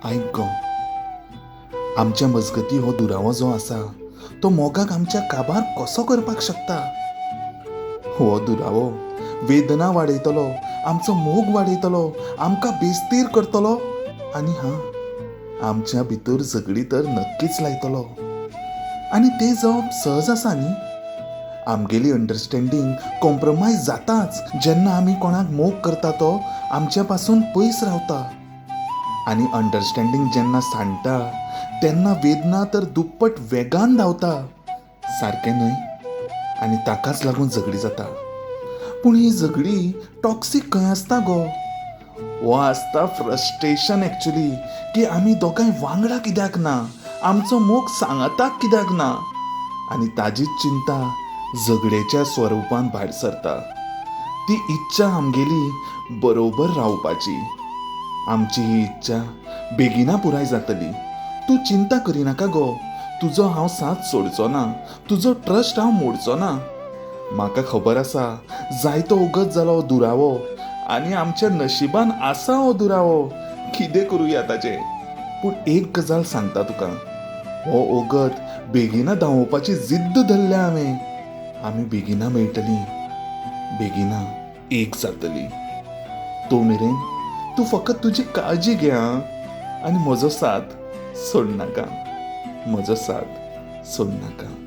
आयक गो, आमच्या मजगती हो दुरावो जो आसा तो मोगाक आमच्या काबार कसो करपाक शकता? हो दुरावो वेदना वाडयतलो, आमचो मोग वाडयतलो, आमकां बेस्तीर करतलो आनी हां, आमच्या भितर झगडी तर नक्कीच लायतलो. आनी तें जावप सहज आसा न्ही? आमगेली अंडरस्टँडींग कॉम्प्रोमायज जाताच जेन्ना आमी कोणाक मोग करता तो आमच्या पासून पयस रावता. आनी अंडरस्टँडींग जेन्ना सांडटा तेन्ना वेदना तर दुप्पट वेगान धांवता, सारकें न्हय? आनी ताकाच लागून झगडी जाता. पूण ही झगडी टॉक्सीक खंय आसता गो? हो आसता फ्रस्ट्रेशन एक्चुली, की आमी दोगांय वांगडा कित्याक ना, आमचो मोग सांगाताक कित्याक ना, आनी ताजीच चिंता झगडेच्या स्वरुपान भायर सरता. ती इच्छा आमगेली बरोबर रावपाची, आमची ही इच्छा बेगिना पुराय जातली. तूं चिंता करिनाका गो, तुजो हांव साथ सोडचो ना, तुजो ट्रस्ट हांव मोडचो ना. म्हाका खबर आसा जायतो उगत जालो हो दुरावो आनी आमच्या नशिबान आसा हो दुरावो, कितें करुया ताचें. पूण एक गजाल सांगता तुका, हो ओगत बेगिना धांवोवपाची जिद्द धरल्या हांवें. आमी बेगिना मेळटलीं, बेगिना एक जातली. तो मेरेन तूं फकत तुजी काळजी घे आं, आनी म्हजो साथ सोडनाका, म्हजो साथ सोडनाका.